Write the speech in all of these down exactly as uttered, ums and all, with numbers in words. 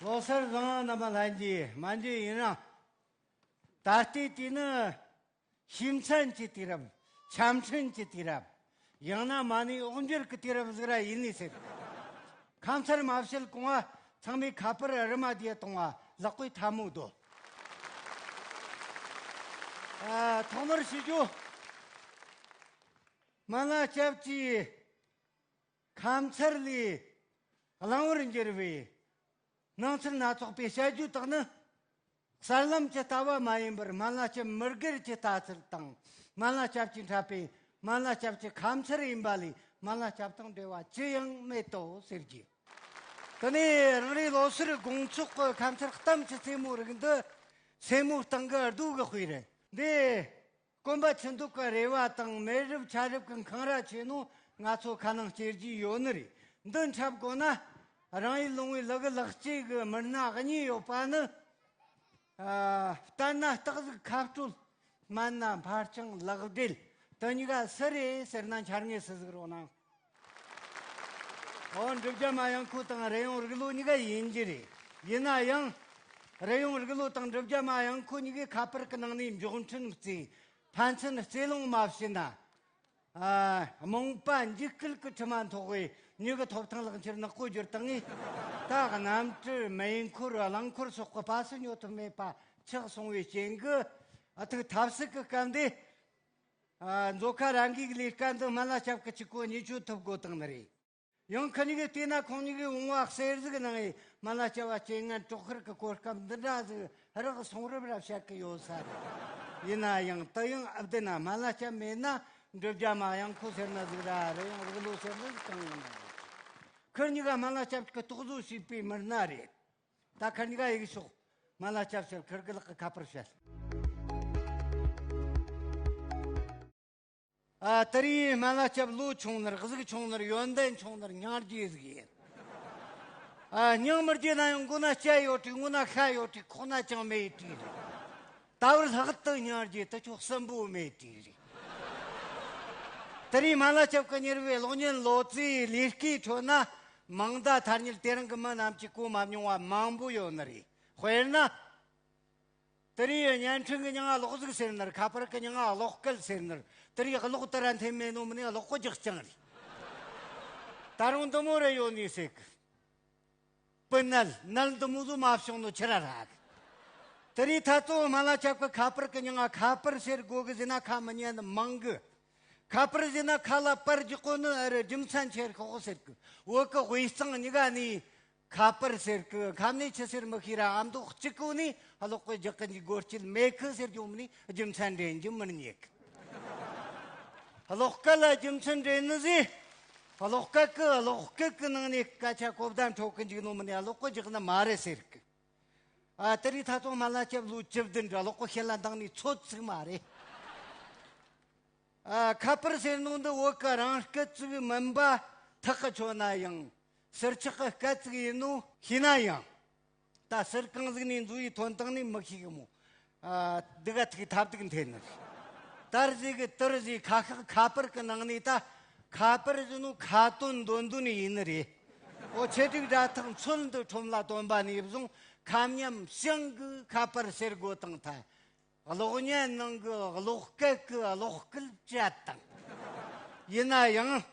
ལོ་གསར་བཟང་རྣམ་པ་ལྷན་རྒྱས། མ་འཇོན་ཡིན་རང་། ད་ལྟའི་དུས་ནི་ཤིང་ཚན་གྱི་དུས་རབས། ཆམ་ཕྲན་གྱི་དུས་རབས། ཡང་ན་མ་ཎི་འོག་འགྱུར་གྱི་དུས་རབས་ཟིག་ར་ཡིན་ནི་ཟེར། ཁ་མཚར་མ་བྱེད་གོང་བ་ཚང་མས་ཁ་པར་རི་མ་དེ་གཏོང་བ་ལག་པའི་ཐལ་མོ་སྡོད། ཨ། ཐོག་མར་ཞུ་རྒྱུ། སྨན་བླ་སྐྱབས་ཀྱི་ཁ་མཚར་ལས་གླེང་བར་འགྱུར་བའི་སྣང་ཚུལ་སྣ་ཚོགས་པའི་བཤད་རྒྱུད་དག་ནི། གསར་ལམ་གྱི་ལྟ་བ་མ་ཡིན་པར་སྨན་བླ་སྐྱབས་མི་སྒེར་གྱི་ལྟ་ཚུལ་དང་། སྨན་བླ་སྐྱབས་ཀྱིས་འཁྲབ་པའི་སྨན་བླ་སྐྱབས་ཀྱི་ཁ་མཚར་ཡིན་པ་ལས། སྨན་བླ་སྐྱབས་དང་འབྲེལ་བ་ཅི་ཡང་མེད་དོ་ཟེར་རྒྱུ། དེ་ནས་རང་རེའི་ལོ་སར་དགོང་ཚོགས་ཀྱི་ཁ་མཚར་གཏམ་གྱི་རྩེད་མོ་རིགས་འདི་སེན་མོའི་སྟེང་གི་རྡོ་གི་དཔེ་རེད། འདི་གོམ་པ་ཆུ་འདུག་གི་རེ་བ་དང་། མེ་རབས་ཆར་རབས་ཀྱི་འཁང་ར་ཆེ་ནོ་ང་ཚོ་ཁ་ནང་སྐྱེ་རྒྱུ་ཡོད་ནི་རེད། འདི་འཁྲབ་དགོས་ན། རང་ཡུལ་ལུང་བའི་ལུ་གུ་ལག་སྐྱེས་ཀྱི་མི་སྣ་གཉིས་ཡོད་པ་ནི། ཨ། བལྟས་ན་སྟག་གཟིག་ཁ་སྤྲོད། སྨན་ན་འཕར་སྤྱང་ལག་སྦྲེལ། དེ་གཉིས་ཀ་སུ་རེད་ཟེར་ན། འཆར་ངེས་སུ་ཟིག་རོགས་གནང་། ཨོ། འབྲུག་རྒྱལ་མ་དབྱངས་ཁོ་དང་རི་ཡོང་རིག་ལོ་གཉིས་ཀ་ཡིན་རྒྱུ་རེད། ཡིན་ན་ཡང་། རི་ཡོང་རིག་ལོ་དང་འབྲུག་རྒྱལ་མ་དབྱངས་ཁོ་གཉིས་ཀས་ཁ་པར་གྱི་ནང་ནས་མགྱོགས་འཕྲིན་བརྩིས། ཕན་ཚུན་རྩོད་གླེང་མ་བྱས་ན། ཨ། རྨོངས་པ་འཇིགས་སྐུལ་གྱི་དྲི་མ་འཐོག་པས་མྱི་གི་ཐོབ་ཐང་ལག་འཁྱེར་ནག་པོ་བསྒྱུར་བཏང་ངས། ད་གནམ་གྲུ་མེ་འཁོར་རླངས་འཁོར་སོགས་ཀྱི་པ་སུ་ཉོ་ཐུབ་མེད་པ་ཆགས་སོང་བའི་རྐྱེན་གྱིས། ཨ། ཐུགས་ཐབས་ཟད་ཀྱི་སྐབས་འདི། ཨ། མཛོ་ཁ་ར་འགའི་ལས་ཀ་འདི་སྨན་བླ་སྐྱབས་ཀྱིས་གཅིག་པོ་གཉིས་ཆོད་ཐུབ་དགོས་བཏང་ནི་རེད། ཡང་ཁོ་གཉིས་ཀས་བལྟས་ན། ཁོང་གཉིས་ཀས་བུང་བ་གསེར་ཟིག་གནང་ངས་སྨན་བླ་སྐྱབས་པ་རྐྱེན་ངན་གྲོགས་ཤོར་གྱི་གོ་སྐབས་འདི་འདྲ་ཟིག་རག་སོང་རབས་ར་བཤད་གི་ཡོད་ས་རེད། ཡིན་ན་ཡང་དེ་ཡང་ཨ། བདེན་ན་སྨན་བླ་སྐྱབས་མེད་ན། འབྲུག་རྒྱལ་མ་དབྱངས་ཁོ་ཟེར་ན་ཟིག་ར། རི་ཡོང་རིག་ལོ་ཟེར་ན་ཟིག་གང་ཡིན་ན་རེད། ཁོ་གཉིས་ཀ་སྨན་བླ་སྐྱབས་ཀྱིས་རྟོག་བཟོ་བྱས་པའི་མི་སྣ་རེད། ད་ཁོ་གཉིས་ཀ་ཡི་གེ་ཤོག་སྨན་བླ་སྐྱབས་ཟེར། ཁོ་གི་ལག་གི་ཁ་པར་བཤད། ཨ། དེ་རིང་སྨན་བླ་སྐྱབས་ལོ་ཆུང་ནི་རེད། གཟུགས་ཆུང་ནི་རེད། ཡོན་ཏན་ཆུང་ནི་རེད། སྙིང་རྗེ་ཟིག་ཡིན། ཨ། སྙིང་མི་རྗེ་ན་ཡང་མགོ་ན་སྐྱ་ཡོད་དྲིས། ངོ་ན་ཤ་ཡོད་དྲིས། ཁོག་ན་ཅང་མེད་དྲིས་རེད། ད་བར་ལྷག་ཏུ་སྙིང་རྗེ་དེ་ཆོ་གསུམ་པོ་མེད་དྲིས་རེད། དེ་རིང་སྨན་བླ་སྐྱབས་ཀྱི་མྱུར་བའི་གློག་བརྙན་ལོ་ཙཱའི་ལས་ཀའི་ཁྲོད་ན། མིང་བརྡ་ཐ་སྙད་དེ་རིང་གི་མི་རྣམས་ཀྱིས་གོ་མ་མྱོང་བ་མང་པོ་ཡོད་ནི་རེད། དཔེར་ན། དེ་རིང་བརྙན་འཕྲིན་གྱི་མྱིང་ང་གློག་གཟུགས་ཟེར་ནི་རེད། ཁ་པར་གྱི་མྱིང་ང་གློག་སྐད་ཟེར་ནི་རེད། དེ་རིང་གློག་དེ་ར་འཐེན་མེད་ནོ་མིན་ནས་གློག་གི་རྒྱག་རྐྱང་རེད། ད་རུང་འདི་མོ་རེ་ཡོད་ནི་ཟེར་གི། སྤུ་ནལ་ནལ་འདི་མོ་ཟོ་མ་བྱུང་ནོ་ཆི་ར་རག་གི། དེ་རིང་ད་ལྟོ་སྨན་བླ་སྐྱབས་ཀྱི་ཁ་པར་གྱི་མྱིང་ང་ཁ་པར་ཟེར་དགོས་གི་ཟེར་ན་ཁ་མི་ཉན་ནི་མང་གི། ཁ་པར་ཟེར་ན་ཁ་ལ་པར་རྒྱག་གོ་ནི་ཨ་རེ། རྒྱུ་མཚན་ཆེར་ཤོག་ཟེར་གི། བོད་གི་དབུས་གཙང་གཉིས་ཀ་ནས། ཁ་པར་ཟེར་གི་ཁ་ནས་ཆི་ཟེར་མི་ཤེས་ར། ཨ་མདོ་གཅིག་གོ་ནས་གློག་སྐད་རྒྱག་གི་འཇུག་དགོས་རྒྱུ་མེད་གི་ཟེར་རྒྱུ་མིན་ནས་རྒྱུ་མཚན་འདྲེན་རྒྱུ་མི་རྙེད་གི། གློག་སྐད་ལ་རྒྱུ་མཚན་འདྲེན་ནི་ཟེར། གློག་སྐད་གི་གློག་སྐད་གི་ནང་ནས་སྐད་ཆ་གོ་བརྡ་འཕྲོད་གི་འཇུག་ནོ་མིན་ནས་གློག་སྐད་རྒྱག་ནི་མ་རེད་ཟེར་གི། ཨ། དེ་རིང་ད་ལྟོ་སྨན་བླ་སྐྱབས་ལོ་བཅུ་བདུན་རེད། གློག་སྐད་ལ་འདང་ནས་ཚོད་ཚིག་མ་རེད། ཨ། ཁ་པར་ཟེར་ནོ་འདི་བོད་གི་རང་སྐད་ཅིག་མིན་པ་ཐག་གིས་ཆོད་ན་ཡང་། ཟུར་ཆག་གི་སྐད་ཅིག་ཡིན་ནོ་ཤེས་ན་ཡང་། ད་ཟུར་གང་ཟིག་ནས་འཛུལ་བའི་ཐོན་སྟངས་ནི་མི་ཤེས་གི་མོ། ཨ། འདི་ག་ཐུག་ཐབས་སྡུག་འཐེན་ནི། དར་ཟིག་གི་དུར་ཟིག་ཁ་ཤགས་ཁ་པར་གི་ནང་ནས། ད་ཁ་པར་ཟེར་ནོ་ཁ་དོན་འདོན་འདོན་ཡིན་ནི་རེད། འོ། ཆེ་དྲུག་སྒྲ་ཐག་མཚོན་འདི་ཁྲོམ་ལ་བཏོན་པ་ནས་བཟུང་ཁ་མཉམ་ཞིང་གི་ཁ་པར་ཟེར་དགོས་བཏང་ཐལ། གློག་བརྙན་ནང་གི་གློག་སྐད་ཀྱི་གློག་སྐད་བཅད་བཏང་། ཡིན་ན་ཡང་།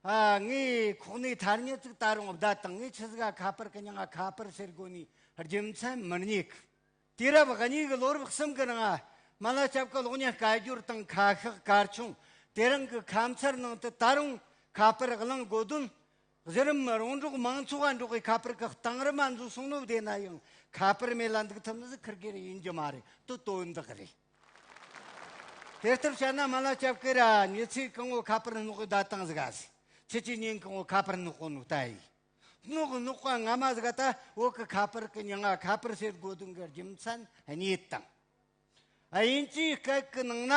ཨ། ངས་ཁོག་ནས་ཐ་སྙད་ཅིག་ད་རུང་བརྡ་བཏང་། ངས་ཆི་ཟིག་ག་ཁ་པར་གི་མྱིང་ང་ཁ་པར་ཟེར་དགོས་ནི་རྒྱུ་མཚན་མི་རྙེད་གི། དུས་རབས་གཉིས་ཀྱི་ལོ་རབས་གསུམ་གྱི་ནང་སྨན་བླ་སྐྱབས་ཀྱི་གློག་བརྙན་སྐད་སྒྱུར་དང་ཁ་ཤགས་གར་ཆུང་དེ་རིང་གི་ཁ་མཚར་ནང་དུ་ད་རུང་ཁ་པར་གླེང་དགོས་དོན། གཞི་རིམ་རོང་འབྲོག་མང་ཚོགས་པ་འབྲོག་གི་ཁ་པར་གི་གཏིང་རིམ་མ་འཛུལ་སོང་ནོ་བདེན་ན་ཡང་། ཁ་པར་མེད་ལ་འདུག་ཐུབ་ནི་ཟིག་ཁིར་གེར་ཡིན་རྒྱུ་མ་རེད། དེ་དོན་དག་རེད། དེ་ལྟར་བཤད་ན་སྨན་བླ་སྐྱབས་ཀྱིས་ར་མྱི་ཚེ་གང་བོ་ཁ་པར་སྣོག་གི་བསྡད་བཏང་ཟིག་ཨ་ཟིག་ཁྱེད་ཀྱི་ཉིན་གང་བོ་ཁ་པར་སྣོག་གོ་ནོ་ལྟ་ཡིན། སྣོག་སྣོག་པ་ངོ་མ་ཟིག་ད་བོད་གི་ཁ་པར་གི་མྱིང་ང་ཁ་པར་ཟེར་དགོས་དོན་གི་རྒྱུ་མཚན་རྙེད་བཏང་། དབྱིན་ཇིའི་སྐད་གི་ནང་ན།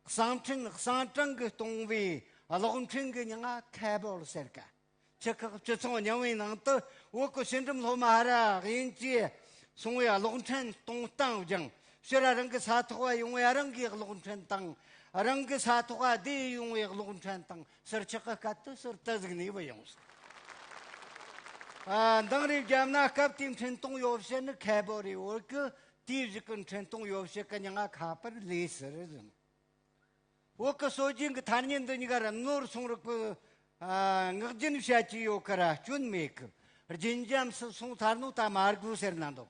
གསང་འཕྲིན་གསང་གྲངས་ཀྱིས་སྟོང་བའི་གློག་འཕྲིན་གྱི་མྱིང་ང་ཁེ་བོལ་ཟེར་ག། ཆུ་ཁག་བཅུ་ཚང་རྙིང་བའི་ནང་དུ་བོད་གི་ཕྱི་འགྲམ་སློབ་མ་ཧ་ར་དབྱིན་ཇིའི་སོང་བའི་གློག་འཕྲིན་གཏོང་སྟངས་སྦྱངས། ཕྱིར་རང་གི་ས་ཐོག་བ་ཡོང་བའི་རང་གི་གློག་འཕྲིན་དང་། རང་གི་ས་ཐོག་བ་བསྡད་ཡོང་བའི་གློག་འཕྲིན་དང་། ཟུར་ཆག་གི་སྐད་དུ་ཟུར་དུ་ཟིག་ནས་བུད་ཡོང་ཟིག་ཨ། འདང་རེ་བརྒྱབ་ན་སྐབས་དེའི་འཕྲིན་གཏོང་ཡོ་བྱད་ནི་ཁེ་བོ་རེ་བོད་ཀྱི་དེའི་གཞུག་གི་འཕྲིན་གཏོང་ཡོ་བྱད་ཀྱི་མྱིང་ང་ཁ་པར་ལས་ཟེར་ཟིན། བོད་ཀྱི་སྲོལ་རྒྱུན་གྱི་ཐ་སྙད་འདི་གཉིས་ཀ་ར་ནོར་སོང་རིགས་པའི། ཨ། ངག་རྒྱུན་བཤད་ཀྱི་ཡོད་ཀི་ར་སྐྱོན་མེད་ཀི། རྒྱུན་འབྱམས་སུ་སོང་ཚར་ནོ་ད་མ་དགོས་ཟེར་ན་འདུག།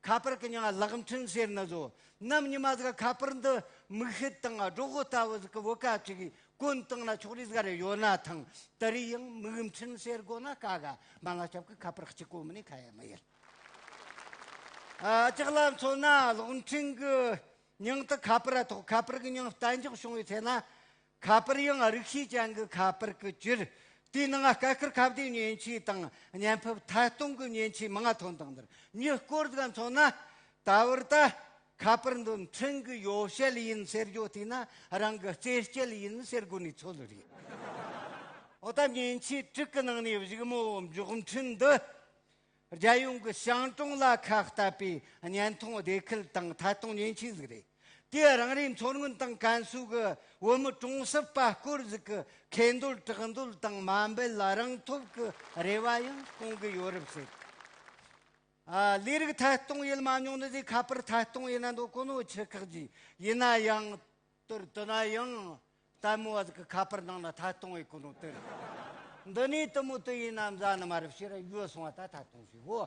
ཁ་པར་གི་མྱིང་ང་ལག་འཕྲིན་ཟེར་ནི་བཟོ། ནམ་ཉི་མ་ཟིག་ཁ་པར་འདི་མིག་ཤེལ་དང་སྒྲོག་གི་ལྟ་བུ་ཟིག་གི་བོད་ཀ་ཅིག་གིས་གོན་བཏང་ན་ཆོག་རེ་ཟིག་རེ་ཡོད་ན་ཐང་། དེ་རེ་ཡང་མིག་འཕྲིན་ཟེར་དགོ་ན་ཀ་ག་མ་ལ་ཆབ་ཀི་ཁ་པར་གཅིག་གོ་མིན་ནི་ཁ་ཡ་མི་ཡལ། ཨ། ལྕགས་ལ་མཚོན་ན་གློག་འཕྲིན་གི་མྱིང་དུ་ཁ་པར་ར་ཐོགས། ཁ་པར་གི་མྱིང་གཏན་འཇགས་བྱུང་བའི་ཚེ་ན། ཁ་པར་ཡང་རིགས་ཤེས་ཅན་གྱི་ཁ་པར་གྱི་ཕྱིར། དེའི་ནང་སྐད་ཁུར་ཁ་བརྡའི་མཉེན་ཆས་དང་བརྙན་ཕབ་ཐད་གཏོང་གི་མཉེན་ཆས་མང་ང་ཐོན་དང་འདིར་མྱི་སྐོར་ཟིག་མཚོན་ན། ད་བར་ད་ཁ་པར་འདི་འཕྲིན་གྱི་ཡོ་བྱད་ཡིན་ཟེར་རྒྱུ་དེས་ན་རང་གི་རྩེད་སྤྱད་ཡིན་ཟེར་དགོས་ནི་ཚོད་རེད། འོ་ད་མཉེན་ཆས་དྲུག་གི་ནང་ནས་གཞུག་མོ་མགྱོགས་འཕྲིན་འདི། རྒྱལ་ཡོངས་ཀྱི་ཞང་ཀྲུང་ལ་ཁ་གཏད་པའི་བརྙན་མཐོང་སྡེ་ཁུལ་དང་ཐད་གཏོང་མཉེན་ཆས་ཟིག་རེད། དེ་རང་རེའི་མཚོ་སྔོན་དང་ཀན་སུའུ་གི་བོད་མི་གྲོང་གསེབ་པ་སྐོར་ཟིག་གི་ཁེ་འདོད་གྲགས་འདོད་དང་མ་འབད་ལ་རང་ཐོབ་ཀྱི་རེ་བ་ཡང་སྐོང་གི་ཡོད་རབས་ཟེར། ཨ། ལས་རིགས་ཐད་གཏོང་ཡེད་མ་མྱོང་ནི་ཟིག་ཁ་པར་ཐད་གཏོང་ཡེད་ན་འདོད་གོ་ནོ་ཆི་ཁག་ཅིག་ཡིན་ན་ཡང་། དེར་དེ་ན་ཡང་ལྟད་མོ་བ་ཟིག་གི་ཁ་པར་ནང་ན་ཐད་གཏོང་ཡེད་གོ་ནོ་དེར། འདི་ནས་དེ་མོ་དེ་ཡིན་ན་མཛའ་ནི་མ་རབས་ཤེས་ར་ཡོད་སོང་བ་ད་ཐད་གཏོང་ཞིག་གོ།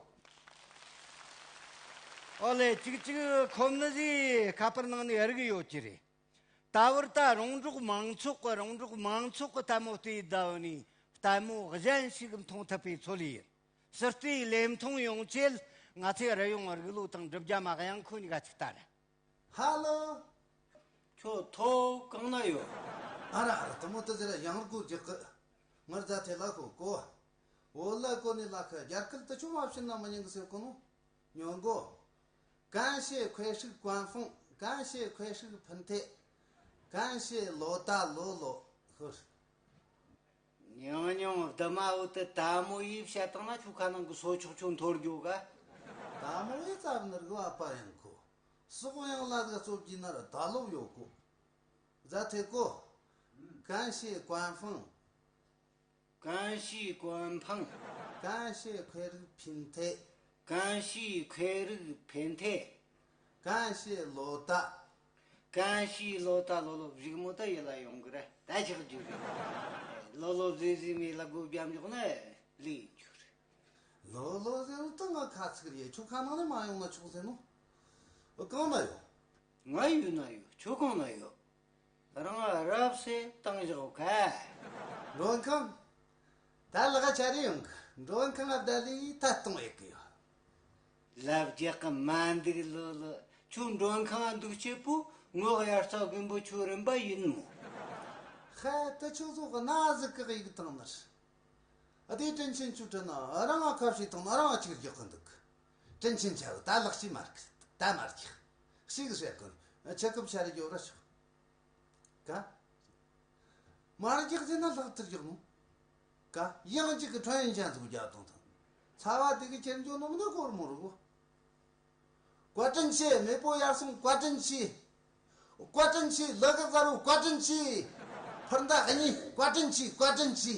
ཨོ་ལེ། གཅིག་གཅིག་ཁོམ་ནི་ཟིག་ཁ་པར་ནང་ནས་རིག་ཡོད་ཀྱི་རེད། ད་བར་ད་རོང་འབྲོག་མང་ཚོགས་ཀྱི་རོང་འབྲོག་མང་ཚོགས་ཀྱི་ལྟད་མོ་ལྟས་ད་བ་ནི་ལྟད་མོ་གཞན་ཞིག་མཐོང་ཐུབ་པའི་ཚོད་ཡིན། ཟུར་ལྟའི་ལས་མཐོང་ཡོང་ཆེད་ང་ཚོས་རི་ཡོང་རིག་ལོ་དང་སྒྲུབ་བརྒྱ་མ་གཡང་ཁོ་གཉིས་ཀ་ཅིག་ལྟ་ར། ཧ་ལོ། ཁྱོད་ཐོ་གང་ན་ཡོད། ཨ་ར་ཨ་ར། དེ་མོ་དེ་ཟེར་ཡང་སྒོ་རྒྱག་གི། ངར་རྫ་ཐེ་ལ་ཁོ་གོ། འོ་ལ་གོ་ནི་ལ་ཁ་རྒྱ་སྐད་དུ་ཆུང་བ་བྱིན་ན་མི་ཉན་གི་ཟེར་གོ་ནོ། ཉོན་གོ། 感谢快速关风，感谢快速平台，感谢老大老老。 ཧུར། ཉང་ཉང་བདུད་མ་བུ་དེ་ལྟད་མོ་ཡིས་བཤད་བཏང་ན་ཁྱོད་ཁ་ནང་གི་སོ་ཆོག་ཆོག་འཐོར་རྒྱུ་ག། ལྟད་མོ་ཡིས་རྩ་བ་ནས་རིག་པ་པ་ཡང་ཁོ། སོག་ཡང་ལ་ཟིག་རྩོད་ཀྱི་ན་ར་ད་ལོབ་ཡོད་གོ། རྫ་ཐེ་གོ། 感谢官方། 感谢官方། 感谢快乐平台། 感谢快乐平台། 感谢老大། 感谢老大老老། གཞུག་མོ་ད་ཡིད་ལ་ཡོང་གི་རེད། ད་ཆགས་རྒྱུ་རེད། ལོ་ལོ་ཟེ་ཟེ་མེད་ལ་སྒོ་བརྒྱབ་འཇོག་ན་ལས་རྒྱུ་རེད། ལོ་ལོ་ཟེར་ནོ་ད་ང་ཁ་ཚིག་རེད། ཁྱོད་ཁ་ནང་ནས་མ་ཡོང་ན་ཆོག་ཟེར་ནོ། གང་ན་ཡོད། ང་ཡུལ་ན་ཡོད། ཁྱོད་གང་ན་ཡོད། རང་རབ་སེ་བཏང་བཞག་ག། མགྲོན་ཁང་། ད་ལག་ཆ་རེ་ཡོང་གི། མགྲོན་ཁང་ང་བསྡད་ལས་ཐད་གཏོང་ཡེད་གི་ཡོད། ལབ་རྒྱག་གི་མ་འདུག་ལོ་ལོ། ཁྱོད་མགྲོན་ཁང་ང་འདུག་ཆེད་པོ་ངོ་དབྱར་རྩྭ་དགུན་འབུ་ཁྱོད་རིམ་པ་ཡིན་མོ། ཧ། ད་ཁྱོད་ཚོ་གི་ན་ཟིག་གི་ཡིག་བཏང་ནར། ཨ་དེ་དྲིན་ཆེན་ཆུ་དྲིན་ན་རང་ང་ཁ་བྱེད་བཏང་ན་རང་ང་ཅིག་རྒྱག་གི་འདུག། དྲིན་ཆེན་ཆ་བོ་ད་ལག་ཅི་མ་རྒྱག་ད་མ་རྒྱག། ཤིག་ཟེར་གོ་ནི་ཆ་ཀུབ་ཆ་རེ་རྒྱོབ་ར་ཆོག། ཀ། མ་རྒྱག་ཟེར་ན་ལྷག་ཐུར་རྒྱག་ནོ། ཀ། ཡང་གཅིག་གི་ཁྲོན་ཡིན་ཅན་ཟིག་རྒྱག་བཏང་ཐང་། ཚ་བ་དེ་གི་ཁྱེར་འཇོག་ནོ་མི་ནི་སྐོར་མོ་རུ་གོ། བཀའ་དྲིན་ཆེ། མེས་པོ་ཡར་སོང་བཀའ་དྲིན་ཆེ། བཀའ་དྲིན་ཆེ། ལི་གི་ཟ་རུ་བཀའ་དྲིན་ཆེ། འཕུར་མདའ་གཉིས་བཀའ་དྲིན་ཆེ། བཀའ་དྲིན་ཆེ།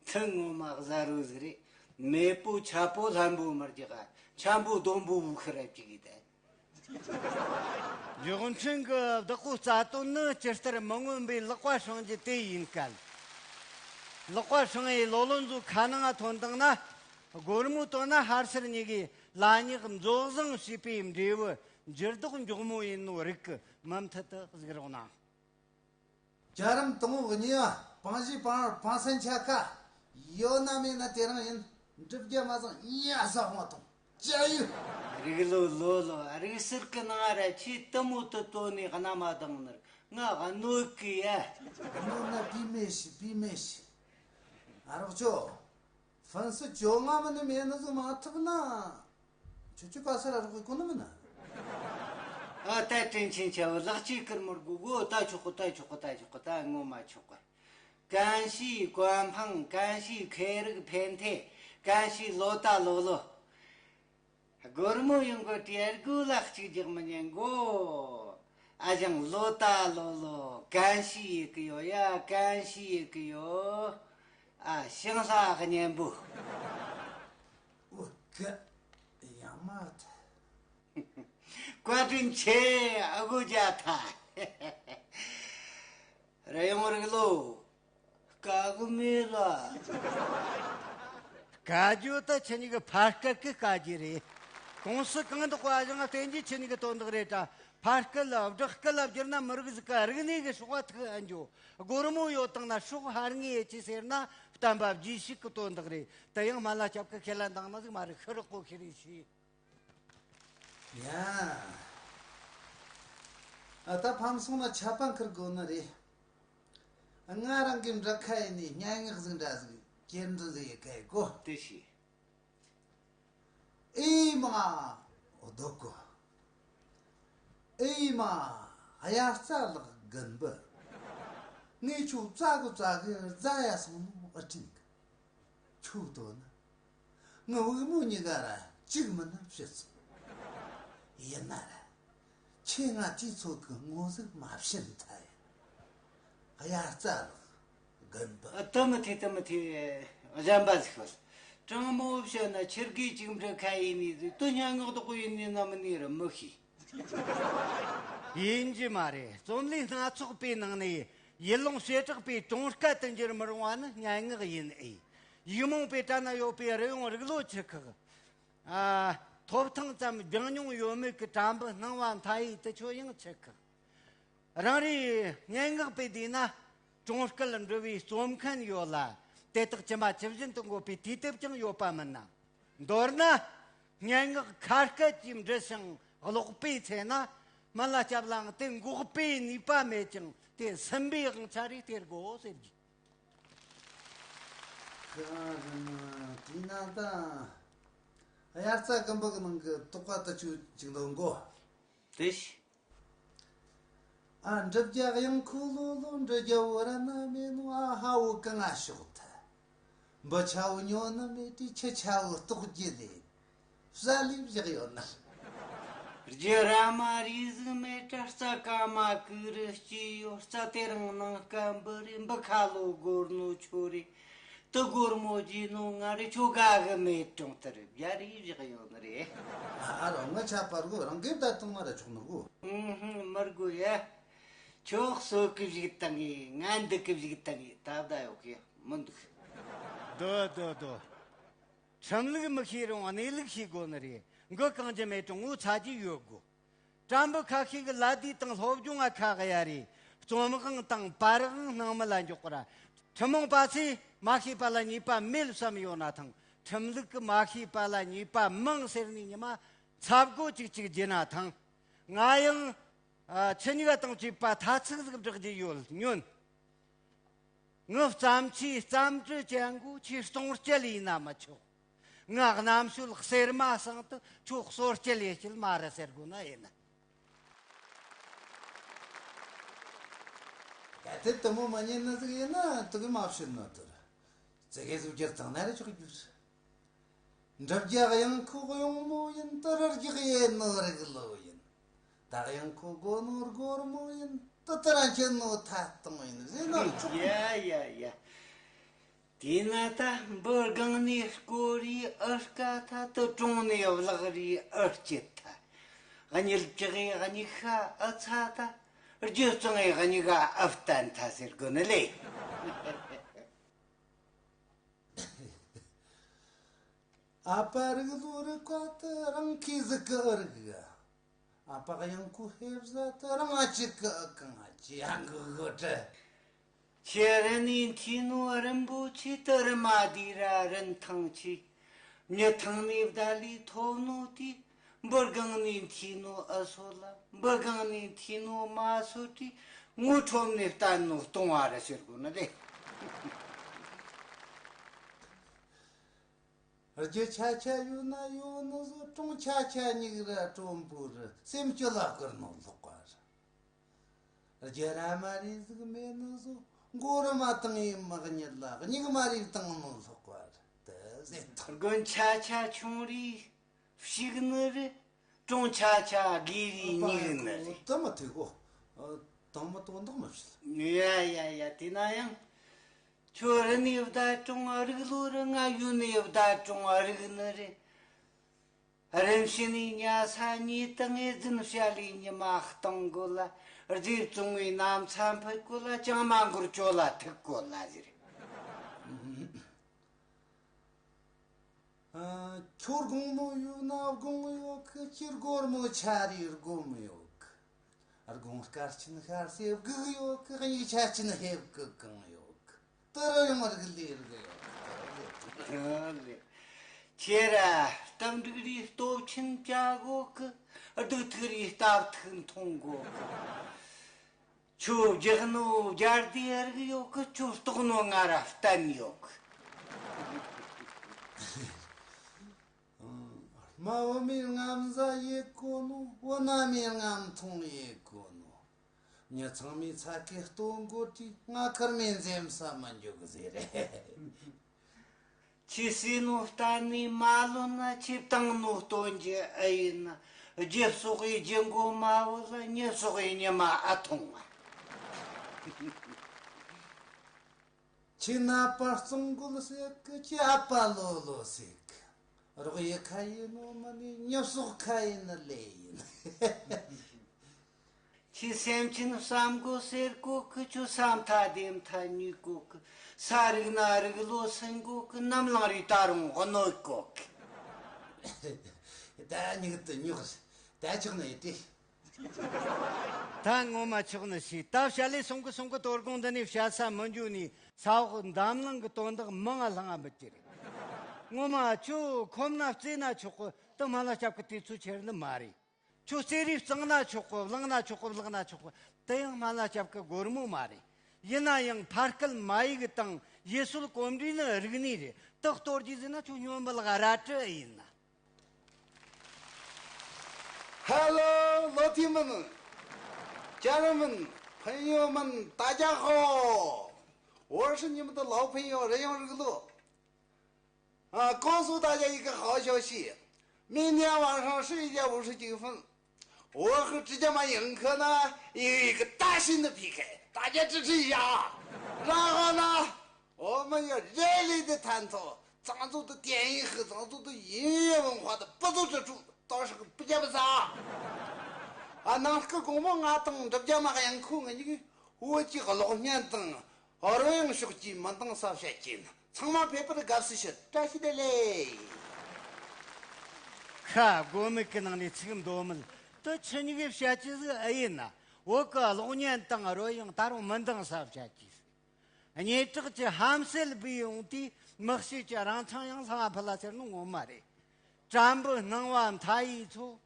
ཐུན་ངོ་མ་ཟ་རུ་ཟིག་རེད། མེས་པོ་ཆ་པོ་ལྷན་པོ་མར་རྒྱག་ཆ་འབོ་སྡོང་པོ་བུ་ཁི་ར་བཅུག་གི་ད། རྒྱུ་མཚན་གྱི་བདག་པོ་རྩ་དོན་ནི་ཇི་ལྟར་མི་མངོན་པའི་ལག་པ་བསྲིང་རྒྱུ་དེ་ཡིན་གལ། ལག་པ་བསྲིང་བའི་ལོ་ལོན་ཚོ་ཁ་ནང་ང་ཐོན་བཏང་ན། སྒོར་མོ་བཏོན་ན་ཧར་སེར་གཉིས་ཀྱིས་ལ་ཉག་མཛོ་བཟང་ཞེས་པའི་འབྲས་བུ་འགྱུར་ལྡོག་མགྱོགས་མོ་ཡིན་ནོ་རིགས་ཀྱི་མུ་མཐུད་དུ་གཟིགས་རོགས་གནང་། རྒྱལ་རིམ་དང་པོ་གཉིས་པ་སྤང་བཞི་སྤང་བར་སྤང་སན་ཆ་ཁ། ཡོད་ན་མེད་ན་དེ་རང་ཡིན། འགྲུབ་རྒྱ་མ་བཟང་ཉ་ས་ཧོང་དང་ཅ་ཡུ། རིག་ལོ་ལོ་ལོ། རིག་གསར་གི་ནང་ར་ཆེས་དུ་མོ་དུ་དོ་ནས་གནའ་མ་དང་ནར་ང་གནོད་གི་ཡ། གནོད་ན་བི་མེ་ཤི་བི་མེ་ཤི། ཨ་རོག་ཅོ། ཧྥན་སི་ཅོ་ང་མི་ནི་མེད་ནི་ཟིག་མ་ཐུབ་ན། ཁྱོད་ཁྱོད་ག་ས་ར་རོག་གི་གོ་ནི་མིན་ན། ཨ་ད་དྲིན་ཆེན་ཆ་བོ་ལག་ཅིག་ཀིར་མོར་གུ་གོ་ད་ཆོག་གོ་ད་ཆོག་གོ་ད་ཆོག་གོ་ད་ངོ་མ་ཆོག་གོ། 感谢官方། 感谢快乐平台། 感谢老大老老། སྒོར་མོ་ཡོང་གོ་དྲིར་གུ་ལག་ཅིག་རྒྱག་མི་ཉན་གོ། ཨ་ཞང་ལོ་ད་ལོ་ལོ་གན་ཤི་ཡེ་གི་ཡོ་ཡ་གན་ཤི་ཡེ་གི་ཡོ། ཨ་ཞང་ལྷ་གཉན་པོ། གི་ཡང་མ་ཐལ། བཀའ་དྲིན་ཆེ། ཨ་གོ་རྒྱ་ཐ། ར་ཡོང་རིག་ལོ། དཀའ་གི་མེད་ལ། དཀའ་རྒྱུ་ད་ཁྱེད་གཉིས་ཀྱི་ཕར་སྐད་ཀྱི་དཀའ་རྒྱུ་རེད། གོང་སུ་གང་དག་པ་ཞང་བསྟན་རྒྱུ་ཁྱེད་གཉིས་ཀྱི་དོན་དག་རེད་ད། ཕར་སྐད་ལ་བསྒྲགས་སྐད་ལ་བསྒྱུར་ན་མི་རིགས་ཟིག་གི་རིག་གནས་ཀྱི་སྲོག་པ་ཐུག་ཨ་འགྱོ། སྒོར་མོ་ཡོད་དང་ན་སྲོག་ཧར་ངེས་ཡེ་ཅི་ཟེར་ན་བསྟན་པ་རྗེས་ཤུལ་གྱི་དོན་དག་རེད། དེ་ཡང་སྨན་བླ་སྐྱབས་ཀྱི་ཁས་ལེན་དང་ན་ཟིག་མ་རེད། ཤི་རོགས་གོ་ཁེ་རེ་ཤི། ཡ། ཨ་ད་ཕམ་སོང་ན་ཆད་པ་འཁུར་དགོས་ནི་རེད། ང་རང་གི་འབྲི་ཁ་ཡིན་ནི་སྙན་ངག་ཟིག་འདྲ་ཟིག་སྐྱེལ་འདྲི་ཟིག་ཡི་གེ་གོ། དེ་ཤི། ཨེ་མ། འོ་དོ་གོ། ཨེ་མ། དབྱར་རྩྭ་ལགས་དགུན་འབུ། ངས་ཁྱོད་བཙལ་གོ་བཙལ་གི་རྫ་ཡ་སོང་ནོ་ཨ་དྲིན་གི། ཁྱོད་དོ་ན། ངའི་བུ་མོ་གཉིས་ཀ་ར་གཅིག་མིན་ན་བྱེད་སོང་། ཡིན་ན་ར། ཁྱེད་ང་དུས་ཚོད་ཀྱི་ངོ་ཟིག་མ་བྱིན་ཐལ་ཡ། དབྱར་རྩྭ་ལགས་དགུན་འབུ། ཨ་དེ་མི་ཐེ་དེ་མི་ཐེ། གཞན་པ་ཟིག་ཤོད། དྲང་མོ་བཤད་ན་ཁྱེད་ཀྱིས་གཅིག་འབྲི་ཁ་ཡིན་ནི་ཟིག་དུ་སྙན་ངག་དོག་པོ་ཡིན་ནི་ན་མིན་ནི་ར་མི་ཤེས། ཡིན་རྒྱུ་མ་རེད། རྩོམ་ལུས་སྣ་ཚོགས་པའི་ནང་ནས་ཡུལ་ལུང་བྱེ་བྲག་པའི་གྲོང་སྐད་དུ་འགྱུར་མི་རུང་བ་ནི་སྙན་ངག་ཡིན་ཨེ། ཡིག་རྨོངས་པའི་གྲལ་ན་ཡོད་པའི་རི་ཡོང་རིག་ལོ་ཆི་ཁག་ཨ། ཐོབ་ཐང་ཙམ་སྦྱང་མྱོང་ཡོད་མེད་ཀྱི་དྲ་འབུ་སྣང་བ་མཐའ་ཡས་དེ་ཚོ་ཡང་ཆི་ཁག་རང་རེའི་སྙན་ངག་པའི་དུས་ན་གྲོང་སྐད་འབྲི་བའི་རྩོམ་མཁན་ཡོད་ལ། དེ་དག་ཇི་མ་ཇི་བཞིན་དུ་འགོད་པའི་དུས་དེབ་ཀྱང་ཡོད་པ་མིན་ན། མདོར་ན། སྙན་ངག་ཁ་སྐད་ཀྱིས་འབྲི་ཞིང་ཀློག་པའི་ཚེ་ན། སྨན་བླ་སྐྱབས་ལའང་དེ་འགོག་པའི་ནུས་པ་མེད་ཀྱང་དེ་ཟིན་པའི་དབང་ཆ་རེ་སྟེར་དགོས་ཟེར་གྱི། ཁ་རེ་ན་དེས་ན་ད། དབྱར་རྩྭ་དགུན་འབུ་གི་ནང་གི་དོགས་པ་དེ་ཆོ་ཅིག་འདོན་དགོ། དེ་ཤི། ཨ། འབྲི་བརྒྱ་གཡང་ཁོ་ལོ་ལོ། འབྲི་བརྒྱ་བོ་ར་ན་མེད་ནོ། ཨ་ཧ་བོ་གང་ང་ཤོག་ཐལ། འབུ་ཆ་བོ་ཉོ་ནི་མེད་དུས་ཁྱི་ཆ་བོ་ལྟོགས་རྒྱུ་རེད། བསལ་ལས་བཞག་ཡོད་ན། རྒྱུ་ར་མ་རིག་ཟིག་མེད་དྲ་རྩྭ་ཀ་མ་གུ་རུ་སྐྱེས་ཡོད། རྩྭ་དེ་རང་ནང་སྐམ་པོ་རེད། འབུ་ཁ་ལོ་སྒོར་ནོ་ཆོ་རེད། དུ་སྒོར་མོ་རྗེས་ནོ་ང་རེ་ཁྱོ་དགའ་གི་མེད་གྲོང་དུ་རེད། བརྒྱ་རེ་བཞག་ཡོད་ནི་རེད། ཨ་རོ་ང་ཆ་པར་གོ་རང་གིས་བདག་བཏང་མ་ར་ཆོག་ནོ་གོ། ཨུམ་ཧུམ་མར་གོ་ཡ། ཁྱོ་གསོ་གི་བཞུགས་བཏང་ངེ་ང་འདུག་གི་བཞུགས་བཏང་ངེ་ད་བདག་ཡོད་གི་མི་འདུག་དོ་དོ་དོ། ཁྲིམས་ལུགས་མི་ཤེས་རུང་གནས་ལུགས་ཤེས་དགོས་ནི་རེད། མགོ་གང་རྒྱུ་མེད་ཀྲུང་ངོ་ཚ་རྒྱུ་ཡོད་དགོས། དྲ་འབུ་ཁ་ཤས་ཀྱི་ལ་དུས་དང་སློབ་སྦྱོང་ང་ཁ་ག་ཡ་རེད། རྩོམ་དབང་དང་པར་དབང་སྣང་མེད་ལ་འཇོག་པ་ར། ཁྲིམས་དབང་པ་ཚོས་མ་ཤེས་པ་ལ་ཉེས་པ་མེད་བསམ་ཡོད་ན་ཐང་། ཁྲིམས་ལུགས་ཀྱི་མ་ཤེས་པ་ལ་ཉེས་པ་མང་ཟེར་ནས་ཉི་མ་ཚབ་གོ་ཅིག་ཅིག་བརྗེད་ན་ཐང་། ང་ཡང་ཨ་ཁྱེད་གཉིས་ཀ་དང་བཅས་པ་ཐ་ཚིག་ཟིག་བསྒྲགས་རྒྱུ་ཡོད་ཉོན། ངའི་བརྩམས་ཆོས་རྩོམ་འབྲི་ཅན་གོ་ཁྱོས་སྟོང་སྐྱེལ་ཡིན་ན་མི་ཆོག་ངའི་རྣམ་དཔྱོད་གསེར་མ་སྲང་དུ་ཁྱོད་གསོར་སྐྱེལ་ཡེ་སྐྱེལ་མ་རེད་ཟེར་དགོས་ན་ཡིན། གལ་ཏེ་དེ་མོ་མ་ཉན་ནི་ཟིག་ཡིན་ན་དུ་གི་མ་བཤད་ན་དུ་ར། ཙི་གེ་ཟིག་བསྒྱུར་བཏང་ན་རེ་ཆོག་རྒྱུ་རེད། འབྲི་བརྒྱ་གཡང་ཁོ་གཡང་མོ་ཡིན། དུ་རུ་རྒྱག་ཡེ་ནོ་རིག་ལོ་ཡིན། ད་གཡང་ཁོ་སྒོ་ནོ་སྒོར་མོ་ཡིན། དུ་དུ་ར་འཁྱེར་ནོ་ཐད་གཏོང་ཡིན་ཟེར་ན་ཆོག་ཡ་ཡ་ཡ། དེས་ན་ད་འབུ་སྒང་ནས་སྐོར་རེ་ཨུ་དཀའ་ཐལ། དུ་གྲོང་ནས་བརླག་རེ་ཨུ་སྐྱིད་ཐལ། གཉིད་ཀྱི་གཉིད་ཤ་ཨུ་ཚ་ཐལ། རྒྱུ་གཙང་ངས་གཉིད་ག་ཨུ་བརྟན་ཐལ་ཟེར་དགོས་ནི་ལེ། ཨ་ཕ་རིག་ལོ་རི་ཀ་ཏི་རང་ཁའི་ཟིག་གི་ཨུ་རིག་གི། ཨ་ཕ་གཡང་ཁོ་ཧེབ་ཟ་ཏི་རང་ཨ་ཅིག་གི་ཨུ་གང་ཨ་ཅི་ཡང་གི་གི་ཏི། ཁྱེད་རི་ནས་འཐུས་ནོ་རིན་པོ་ཆེ། ཏི་རི་མ་དེ་ར་རིན་ཐང་ཆེ། མྱི་ཐང་ནས་བདའ་ལས་ཐོབ་ནོ་དེ། འབུ་སྒང་ནས་འཐུས་ནོ་ཨུ་སོ་ལ། འབུ་སྒང་ནས་འཐུས་ནོ་མ་སོ་དེ། ངོ་ཁྲོམ་ནས་བསྟན་ནོ་སྟོང་བ་ར་ཟེར་དགོས་ནི་ལེ། རྒྱུ་ཆ་ཆ་ཡོད་ན་ཡོད་ནི་བཟོ། གྲོང་ཆ་ཆ་སྙིགས་ར་གྲོང་པོ་རི། སེམས་སྐྱིད་ལ་བསྐུར་ནོ་ལོག་པ་རི། རྒྱུ་ར་མ་རེ་ཟིག་མེད་ནི་བཟོ། མགོ་རུ་མ་བཏང་ཡིན་མག་ཉིད་ལ། སྙིགས་མ་རེ་བཏང་ནོ་ལོག་པ་རི། དེ་ཟེར་ཐལ། དགོན་ཆ་ཆ་ཆུང་རེ་ཕྱུག་ནི་རེད། གྲོང་ཆ་ཆ་དགོས་རེ་སྙིགས་ནི་རེད། དེ་མ་ཐུག་གོ། དང་མ་དོན་དག་མ་བྱེད། ཡ་ཡ་ཡ། དེ་ན་ཡང་། ཁྱོད་རི་ནས་བདའ་གྲོང་རིག་ལོ་རི། ང་ཡུལ་ནས་བདའ་གྲོང་རིག་ནི་རེད། རིམ་བཞིན་ནས་ཉལ་ས་ཉལ་དུ་ངེས་འཛིན་བྱ་ལས་ཉི་མ་གཏོང་དགོས་ལ། རྫས་བཙོང་བའི་གནམ་ས་འཕུད་དགོས་ལ། ཅང་མ་འགོར་ཇོ་ལ་ཐུག་དགོས་ལ་ཟེར། ཨ། ཁྱོད་དགོང་མོ་ཡོད་ན་དགོང་ཡོད་གི། ཁྱེད་སྒོར་མོ་ཆ་རེ་སྒོར་མོ་ཡོད་གི། དགོང་སྐར་ཆེན་ཤར་སེ་སྒུག་ཡོད་གི། དབྱུག་ཆ་ཆེན་ཧེབ་གི་གང་ཡོད་གི། དུ་རུ་ཡོང་རིག་ལས་རིག་ཡོད་གི། ཁྱེད་ར་སྟབས་འགྲིག་རེ་སྟོབས་ཆེན་བྱ་དགོས་གི། སྡུག་ཐུག་རེ་སྟབས་ཐུག་མཐོང་དགོས་གི། ཁྱོད་རྒྱག་ནོ་རྒྱལ་དེ་རིག་ཡོད་གི། ཁྱོད་ལྟོགས་ནོ་ང་ར་བསྟན་ཡོད་གི། རྨ་བུ་མོའི་རྔམ་བཟའ་ཡེ་གོ་ནོ། བུ་ན་མའི་རྔམ་ཐུང་ཡེ་གོ་ནོ། མྱི་ཚང་མའི་ཚ་གི་སྟོན་གོ་དུས། ང་ཁར་མེ་འཛེམ་ས་མི་འཇུག་ཟེར་རེད། ཁྱེད་ཟས་ནོ་གཏན་ནས་མ་ལོན་ན། ཁྱེད་བཏང་ནོ་སྟོན་རྒྱུ་ཨེ་ཡིན་ན། རྒྱུ་གསོག་གི་རྒྱུ་མགོ་མ་བུ་ལ། མྱི་གསོག་གི་ཉི་མ་ཨ་ཐུང་ང་། ཁྱེད་ནད་པ་གཙང་རྒོད་ཟེར་གི། ཁྱེད་ཨ་ཕ་ལོ་ལོ་ཟེར་གི། རོགས་ཡེ་ཁ་ཡིན་ནོ་མིན་ནི། མྱི་གསོག་ཁ་ཡིན་ནི་ལས་ཡིན། ཁྱེད་སེམས་ཅན་བསམ་དགོས་ཟེར་གོ་གི། ཁྱོད་ས་མཐའ་སྡེ་མཐའ་ཉོས་གོ་གི། ས་རུག་ན་རུག་ལོ་སུན་གོ་གི། ནམ་ལངས་རེ་ད་རུང་གནོད་གོ་གི། ད་ཉུག་ཏུ་ཉོག་ད་ཆོག་ནི་ཡིན་ཏེ། ད་ངོ་མ་ཆོག་ནི་ཞིག་ད་བྱ་ལས་སོང་གི་སོང་གི། དོ་དགོང་འདི་ནས་བྱ་ས་མི་འཇུ་ནས། ས་འོག་འདམ་ལང་གི་དོན་དག་མང་ང་ལྷང་ང་མི་ཅི་རེད། ངོ་མ་ཁྱོད་ཁོམ་ན་རྩེ་ན་ཆོག་གི། དུ་མ་ལ་སྐྱབས་གི་དུས་ཚོད་ཁྱེར་ནི་མ་རེད། ཁྱོད་རྩེ་རིགས་གཙང་ན་ཆོག་གི། བླངས་ན་ཆོག་གི། བརླག་ན་ཆོག་གི། དེ་ཡང་སྨན་བླ་སྐྱབས་ཀྱི་སྒོར་མོ་མ་རེད། ཡིན་ན་ཡང་ཕ་སྐད་མ་ཡིག་དང་ཡུལ་སྲོལ་གོམས་འདྲིས་ནི་རིག་གནས་རེད། དེ་གཏོར་རྒྱུ་ཟེར་ན་ཁྱོད་སྨྱོན་པ་ལག་རལ་གྲི་ཨེ་ཡིན་ན། Hello，老铁们、家人们、朋友们，大家好！我是你们的老朋友任永日乐。 啊，告诉大家一个好消息，明天晚上十一点五十九分，我和直角马映客呢有一个大型的P K，大家支持一下啊。然后呢，我们要热烈的探讨藏族的电影和藏族的音乐文化的不足之处，到时候不见不散啊。 ཨ། ནངས་ཀ་དགོང་མོ་ང་དང་འབྲི་བརྒྱ་མ་གཡང་ཁུ་ང་གཉིས་བོད་ཀྱི་གློག་བརྙན་དང་རོལ་དབྱངས་ཕྱོགས་ཀྱི་མི་འདང་ས་བཤད་ཀྱིན། ཚང་མ་ཕེབས་པར་དགའ་བསུ་ཞུ། བཀྲ་ཤིས་བདེ་ལེགས། ཤ་སྒོ་མིག་གི་ནང་ནས་ཚིག་འདོན་མིན། དུ་ཆི་ཉི་གི་བཤད་ཀྱི་ཟིག་ཨེ་ཡིན་ན། བོད་ཀྱི་གློག་བརྙན་དང་རོལ་དབྱངས་ད་རུང་མི་འདང་ས་བཤད་ཀྱི་ཟིག་སྙན་གྲགས་ཀྱི་ཧམ་སེལ་བུད་ཡོང་དུས། མི་གཤིས་ཀྱི་རང་མཚང་ཡང་ལྷང་ང་ཕུད་ལ་ཟེར་ནི་ངོ་མ་རེད། དྲ་འབུ་སྣང་བ་མཐའ་ཡས་ཚོ།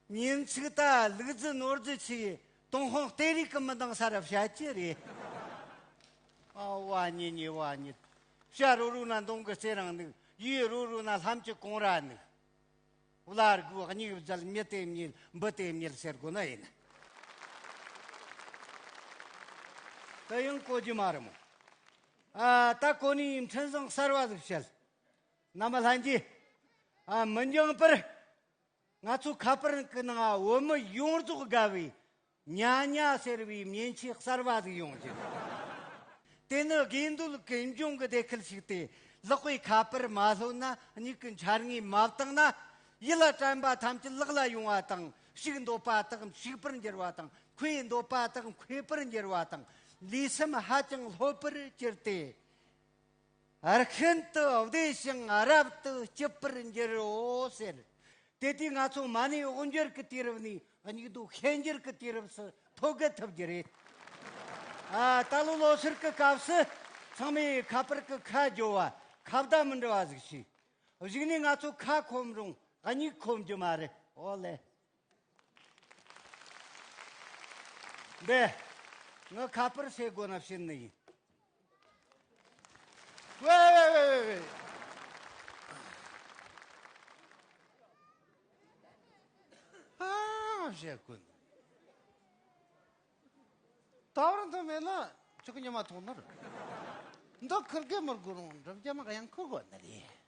ཉིན་ཚིག་ད་ལུག་རྫི་ནོར་རྫི་ཆེ། ཏུང་ཧོང་གཏེར་རིགས་ཀྱི་མི་འདང་ས་ར་བཤད་ཀྱི་རེད། ཨ། བ་ཉི་ཉི་བ་ཉི། བྱ་རོ་རོ་ན་མདུང་གི་རྩེ་རིང་ནུག་ཡུལ་རོ་རོ་ན་ལྷམ་གྱི་གོང་ར་ནུག་བླ་རྒོད་སྙིགས་བརྫད། མྱི་དེ་མྱེད་འབུ་དེ་མྱེད་ཟེར་དགོས་ནི་ཡིན། དེ་ཡང་གོ་རྒྱུ་མ་རེད་མོ། ཨ། ད་གོ་ནི་འཕྲིན་བཟང་གསར་བ་ཟིག་བཤད། རྣམ་པ་ལྷན་རྒྱས། ཨ། མི་འགྱངས་པར། ང་ཚོ་ཁ་པར་གི་ནང་བོད་མི་ཡོངས་རྫོགས་དགའ་བའི་ཉ་ཉ་ཟེར་བའི་མཉེན་ཆས་གསར་བ་ཟིག་ཡོང་རྒྱུ། དེ་ནི་དགེ་འདུན་ཀུན་འབྱུང་གི་སྡེ་ཁུལ་ཞིག་སྟེ། ལག་པའི་ཁ་པར་མ་ལྷོད་ན། མྱིག་གི་འཆར་ངོས་མ་བཏང་ན། ཡིད་ལ་དྲན་པ་ཐམས་ཅད་ལག་ལ་ཡོང་བ་དང་། ཕྱུག་འདོད་པ་དག་ཕྱུག་པར་འགྱུར་བ་དང་། མཁོ་འདོད་པ་དག་མཁོ་པར་འགྱུར་བ་དང་། ལུས་སེམས་ཧ་ཅང་ལྷོད་པར་གྱུར་ཏེ། ཨ། ཤིན་ཏུ་བདེ་ཞིང་རབ་ཏུ་སྐྱིད་པར་འགྱུར་རོ་ཟེར། དེ་དུས་ང་ཚོ་མ་ཎི་དབུ་འབྱེད་ཀྱི་དུས་རབས་ནས་སྙིགས་དུས་ཤན་འབྱེད་ཀྱི་དུས་རབས་སུ་ཐོད་བརྒལ་ཐུབ་རྒྱུ་རེད། ཨ། ད་ལོ་ལོ་སར་གྱི་སྐབས་སུ་ཚང་མས་ཁ་པར་གྱི་ཁ་རྒྱོབ་བ། ཁ་བརྡ་མི་འདྲ་བ་ཟིག་བྱས། གཞུག་ནས་ང་ཚོ་ཁ་ཁོམ་རུང་སྙིགས་ཁོམ་རྒྱུ་མ་རེད། ཨོ་ལེ། འདི། ངས་ཁ་པར་ཟེར་དགོས་ན་བྱིན་ནི་ཡིན། ཝེ་ཝེ་ཝེ་ཝེ་ཝེ། ཨ། བཤད་ཀུན། ད་བར་འདི་མེད་ན་ཆུ་ཀུན་ཉི་མ་ཐོག་ནར། འདི་ཁུར་གེ་མི་དགོས་རུང་འགྲུབ་རྒྱ་མ་གཡང་ཁུ་དགོས་ནི་རེད།